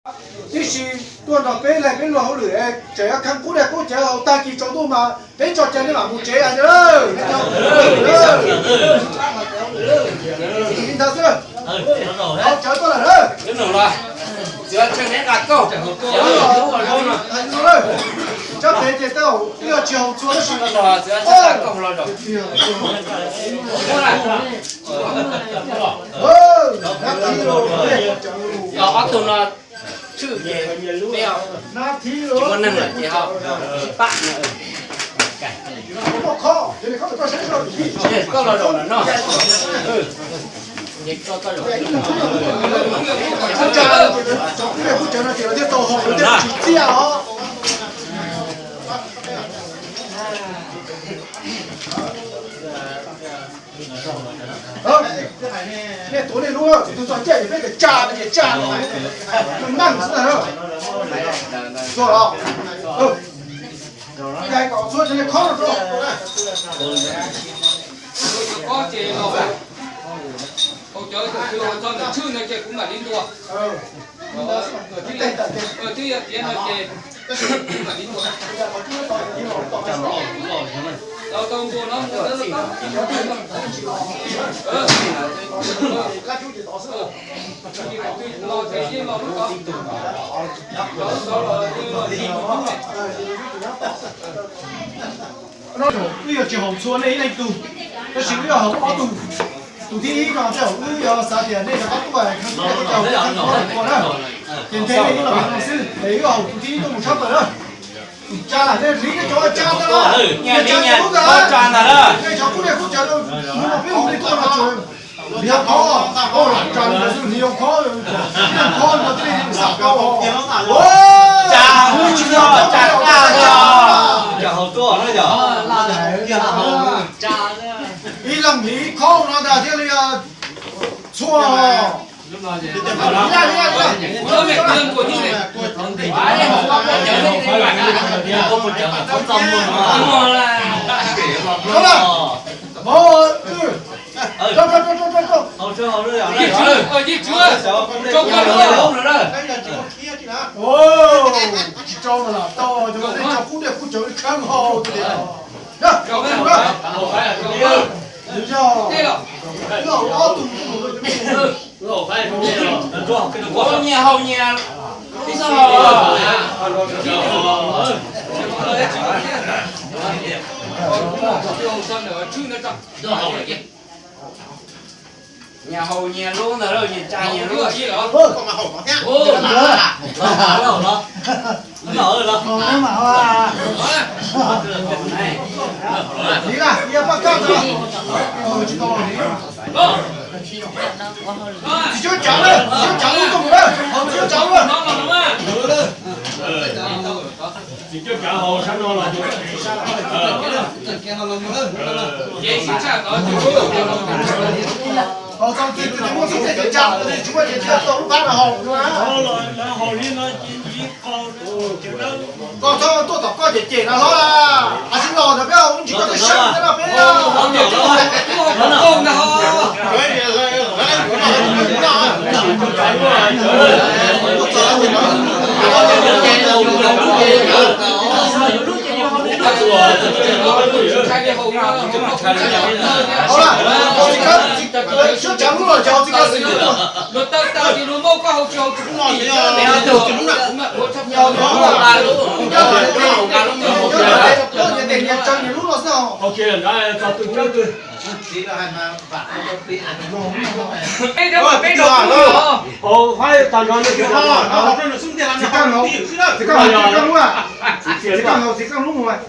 Tib si tuaj nrog peb laig peb luag hauj lwm, tseem yuav kheev qub dej qub cawv haus tag kis tsaus ntuj mas peb tso cai nej mam mus tsev hais tias, li ntawd xwb. Haus cawv tuaj lawm na. Txhob phem ces tej zaum twb yog tsis haus txhua tab sis ob tug no tshwj ces peb tsis muaj neeg lawm ces ho pab no. Koj los zaum no no. Ces koj zaum no. Tsis txiaj os. Nej tuav nej lub, tus txog caij ces peb tias tsa no ces tsa, meej xwb ntag. Txog los, yaig kom txhua tsev neeg khob rau. Haus cawv thaum twg haus txog ntawm tshwj no ces kuv mam li ntuas. Twb yog tiav no ces kuv mam li ntuas. Tau tau ntuas no. Wb yog tsis haus txhua nej ib leeg tug, tab sis wb yog haus ob tug. Tus thib ib no tej zaum wb yog xav tias nej rov qab tuaj kheev tuaj kheev tuaj na, ces nthe nej ib los no xwb es wb haus tus thib ib tuaj mus tshab plaws na. Tsa lam nej hliv nej cov tsa ntawd los, nej tsa ntawd, nej cov qub dej qub cawv mus no peb hu nej tuaj no tsuas hliv qhov, tsa li ntawd xwb hliv qhov, qhov no thiaj li xam tau. Tsa, tsa, tsa, tsa. Ib leeg hliv qhov no ntag thiaj li txhua. Tsis rau mas lam tau, cov nej tso qub dej qub cawv khab hau tias. Yog, yog ob tug. Nyias haus nyias, ib txoj haus. Nyias haus nyias lub ntawd, nyias tsa nyias lub. Tsis tshua tsav lawm, tsis tshua tsav lub tuaj mus lawm, tsis tshua tsav lawm. Tsis tshua tsav haus sab no los. Haus txog twg tus muaj xub ces tsa, tus tsis muaj ces tsis tau lub phab no haus. Koj txhob tuaj tom koj cem cem no hlob, a tsis los ntawd peb haus ntsis koj twb sab no peb. Suav tsav lub los cov txiv kab xwm. Txiv kab haus, txiv kab haus, txiv kab lub, txiv kab haus, txiv kab lub mus.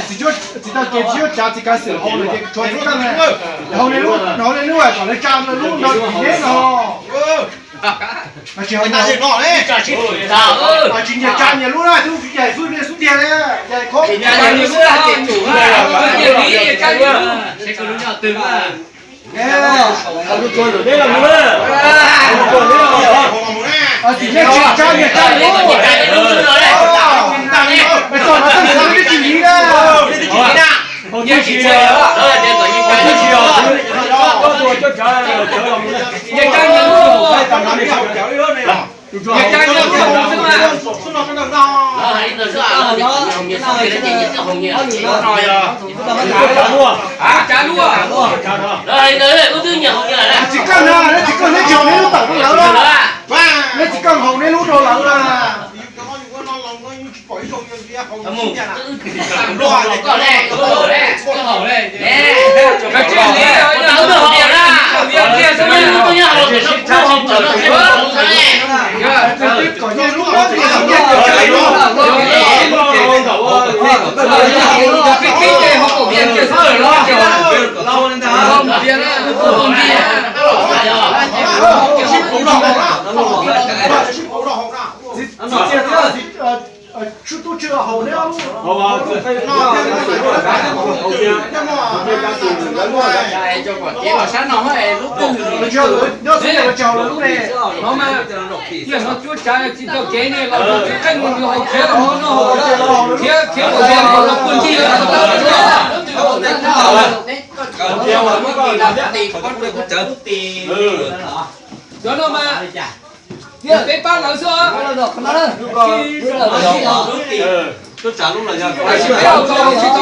Txiv tau kev tsis yuav tsav txiv kab xwm haus lawm ces tshuav txiv kab haus li lub, haus li lub kom lawv tsa lub nrog txiv deb no. Tsis nyias tsa nyias lub na, twb yaim xwb nej xub tiag li, yaim khob. Tsis nyias tsa nyias tsa lub. Tsis li na. Tsis li. Lawv hais ntawd lawm, lub twb nyiam haus nyias lawm. Tsis kawg na, neb tsis kawg neb tsis haus neb lub tawm rau lawv na. Neb tsis kawg haus neb lub rau lawv na. Tub tswv haus neb lub, nyob txhua yam tsis haus lawv lub ne. No mas, yog no cuab tsav tsis tau kev ne, los tsis qeej mus haus khiav, no haus khiav, khiav mus haus los pw ncig. Cov no mas, peb pab lawv xwb.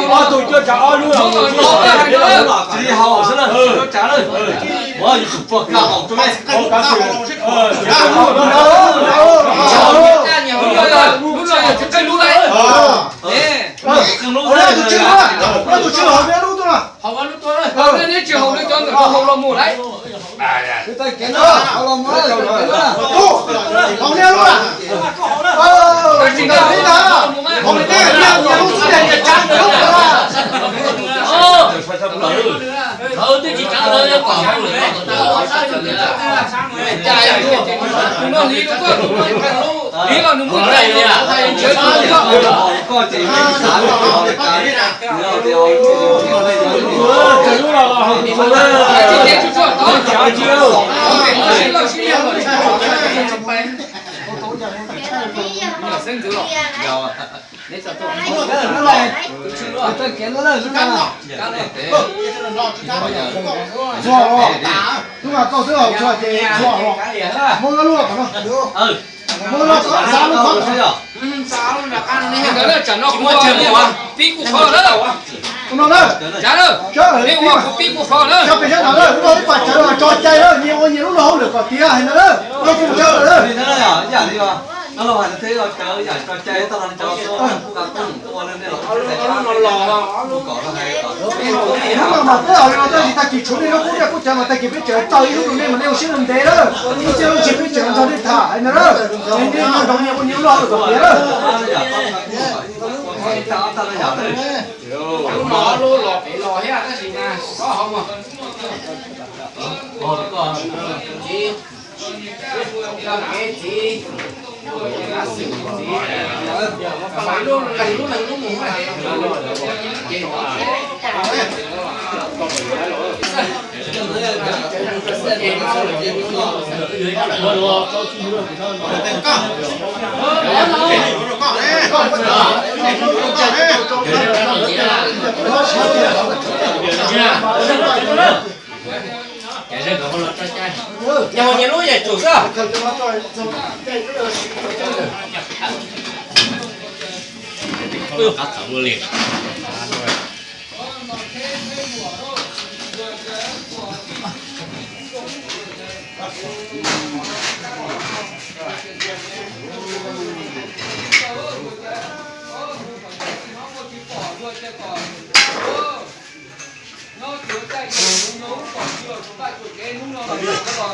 Ob tug cuab tsav ob lub, tsis haus xwb na, cuab tsav na. Ua yus tsum puag ka haus rau me. Lub no yog tsis qeej lub lawm. Tus tswv, tus tswv haus lub tuaj na. Haus lub tuaj, neb tsis haus li cov ntawm no haus los mus lawm. Tub, haus neb lub na. Tsis ntawd li ntawd, haus li neb nyias lub xwb, nyias tsav nyias lub na. Lawv twb tsis tsav lawv kom tus no hliv rau koj, hliv los nws muaj tais li. Txhua los, hnub no koj twb haus txhua ces txhua los, muab lub los kom no, muab lub los kom xav lub qhov kom no. Tsam no kuv pib kuv qhov lawm. Tus no na, nej ua kuv pib kuv qhov na. Cov pem sab nraud na, lub no ib pas tsawv los tso cai na, nyias ua nyias lub no hauj lwm kom tiav hais ntawd na. Ua kuv cov lawm. Hnub no mas peb haus li no tab sis tag kis tshuav nej lub kub dej kub cawv mas tag kis peb tseem tau ib lub rau nej mas nej ua siab ntev ntev na. Ib txhia lub tsis peb tseem nrog nej tham hais ntawd na. Es nej nrog nyias ua nyias lub hauj lwm kom tiav na. Lub no lub los pem los thiab tab sis mas txhob hauv mas. Txiv, txiv, lub leej lub mus. Nyias haus nyias lub yam tsum xwb. Nyob tsuav caij nyoog, nyob hnub kom tsis los tsuav vaj tsuav tsev, hnub no los tsuav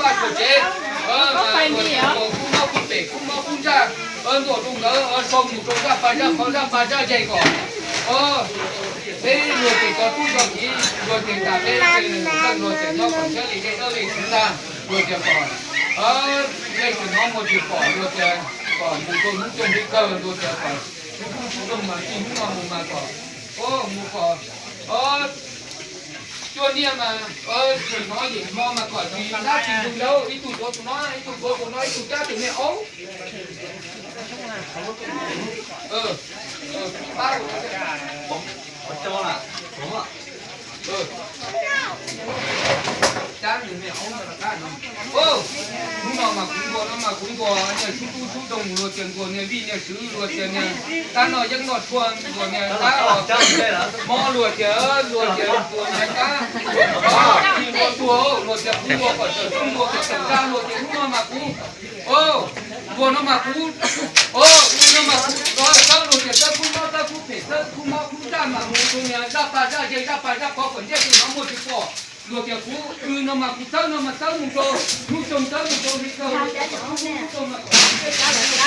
vaj tsuav tsev, kuj mob kuj pem, kuj mob kuj ntsaj, ntuam rau nkawd, sau mus rau zaj pas zaj qhov zaj pas zaj yeeg kom peb luag ces cov tub cov kiv luag ces tas peb luag ces nyob kom ntshiab li dej dawb li txwv ntag, luag ces kom leej twg hnov muaj tsis pom luag ces kom mus rau hnub coj hnub kawg luag ces kom hnub hnub tsis loog mas txij hnub no mus mas kom mus kom cuaj niaj mas tsis hnov yim hmo mas kom tsis dab tsis ntug ntawd ib tug tuav tus no ib tug tuav tus no ib tug cab tus niag aub. Hnub no mas kuv ntuas no mas kuv ntuas niag sub tub sub doog, luag tias ntuas niag vij niag swv, luag tias niag tab noj yeeb noj tshuaj, ntuas niag tab os mob, luag tias, luag tias ntuas niag tab, luag tias kuv ntuas kom tawm tub ntuas kom tawm dab, luag tias hnub no mas kuv ntuas no mas kuv, ub no mas kuv txawb, luag tias txawb kub mob txawb kub phem txawb kub mob kub zaj mas mus rau niag zaj paj zaj ze zaj paj zaj pov kom ntiaj teb no muaj tsis pom. Luag tias kuv ub no mas kuv txawb no mas txawb mus rau hnub xyoo txawb mus rau hli kawg, hnub xyoo mas kom ntiaj teb no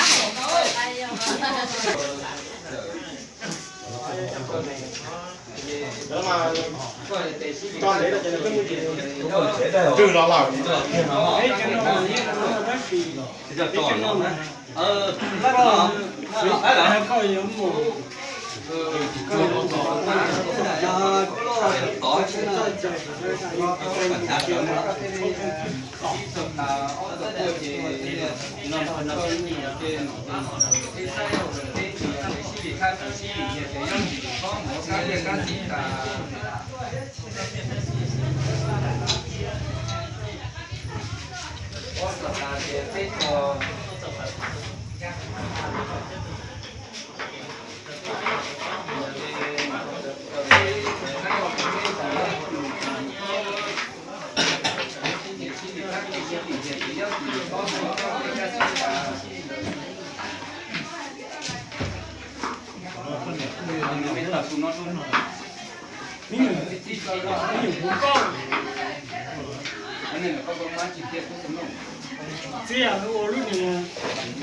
Txiaj ua lub niag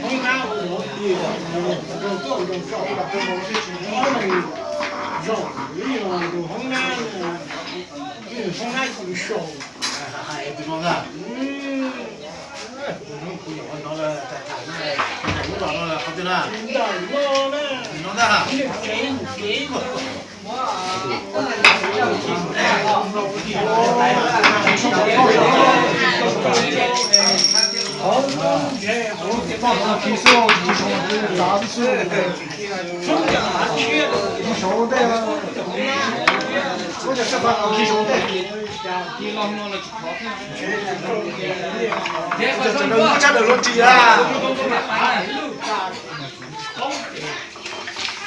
hoob nab ua nrog tis nrog tuaj nrog sau, ob nws zaum ib yog tus hoob nab, ib nws hoob nab tus sau. Tus no ntag. Tus no kuv nyuam qhuav hnov lawm, tham tham na, ntawm lub los no qhov twg na? Ntawm no na. Tus no ntag. Nws kev nws kev.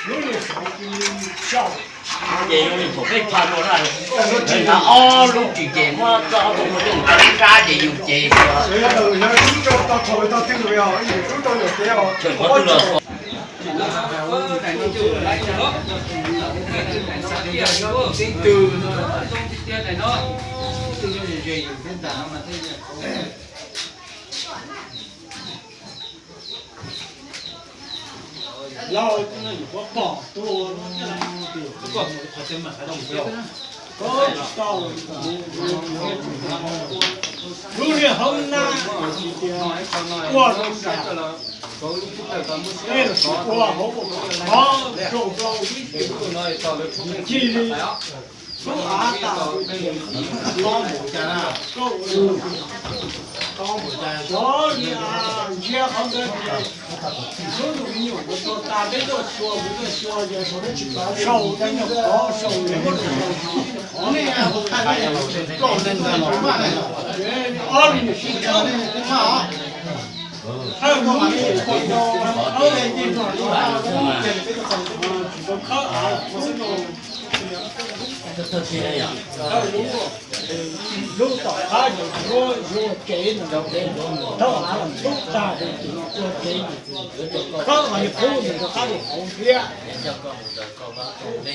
Lub niag saud ces yus pom peb pha no na, lub tsis na ob lub tsis ces muab txoj ob tug muaj coj mus rau lub rab ces yus ces. Tseem qhov twg los Lauj, no yus puas pom tus, tus koj mus qhov tsev mas hais rau mus, koj tsis tau, lub niag hoob nab hais tias ua rau nram tej los sis ua hauv qhov zoo rau ib tug, cia li lub av tas los mus cas na, koj ua li cas, ntsia qhov ntawd ces hnub nws me nyuam mus txog tas peb tuaj xyuas mus tuaj xyuas ces sau me nyuam qhov, sau me nyuam qhov, ob me nyuam sib tshawb, thawj mus ib qho no, thawj mus ib qho no, tsis tau khawb av xwb no. Thawj lub, lub tom qab yog yuav yuav tsev no, thawj av los tub tag ces ua tsev, khawb mas yog qub nws rov qab los hauv thiab. Me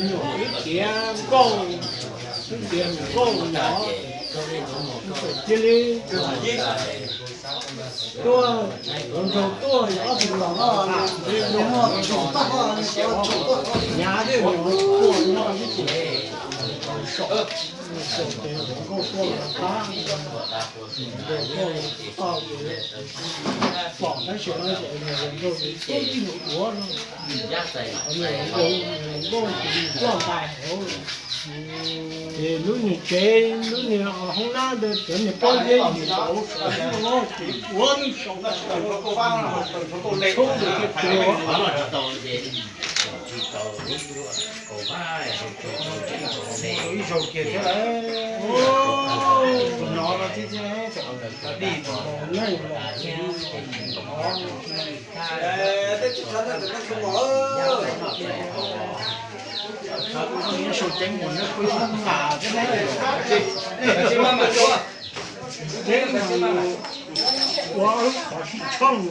nyuam ib tiav nkauj, ib tiav nkauj no, cia li tuaj, nraug tuaj ob tug los no, nraug tuaj, nyav thiab nws tuaj no ib ces sau, sau ces nkauj tuaj los qab, nkauj tuaj tau ces pom tab sis no ces nkauj tuaj ib nyuag duav no, nkauj ces ploj ntais hauv. Ces lub niag tsev, lub niag hoob nab ntawd cov niag pob zeb yim tau saum no ces ua lub sau, tshoob tus thiaj tuag. Ib zaug kiag thiab lawm. Tus no no tib tib, dim neej los txiv. Sau ceeb mus neb kuj xav thiab ne. Ceeb mus ua qhov sib tshooj.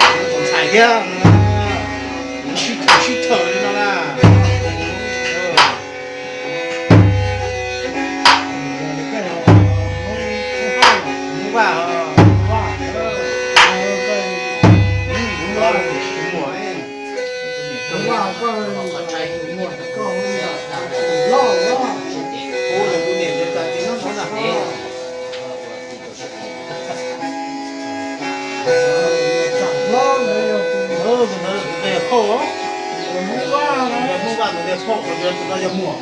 Tus ntxhais thiab, sib tham sib tham li no na. Vaj, muam, koj, koj loj, tus niam ntawd tas tis no ntag. Tus ntawd tus ntawd tus ntawd yog phauj, tus ntawd Hmoob Vaj tus ntawd phauj, tus ntawd tus no yog muam.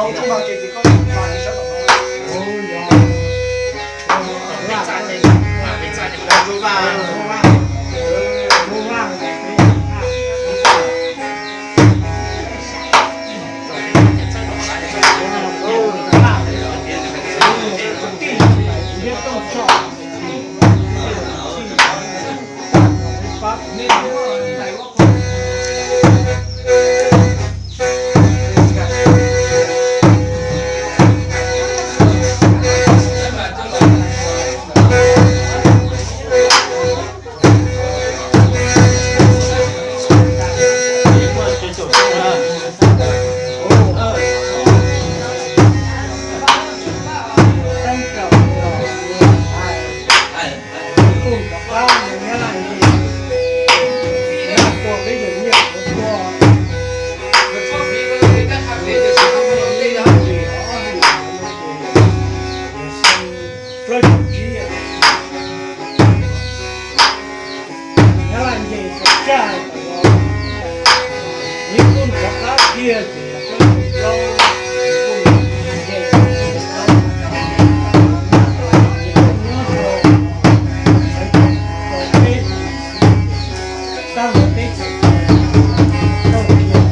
Nyob Laj Nce txog tsaj, nws kuj rov qab kiag ces plaub, nws kuj nce plaub, nws kuj nyob rau, rau teb, tau teb chaws, tau kiag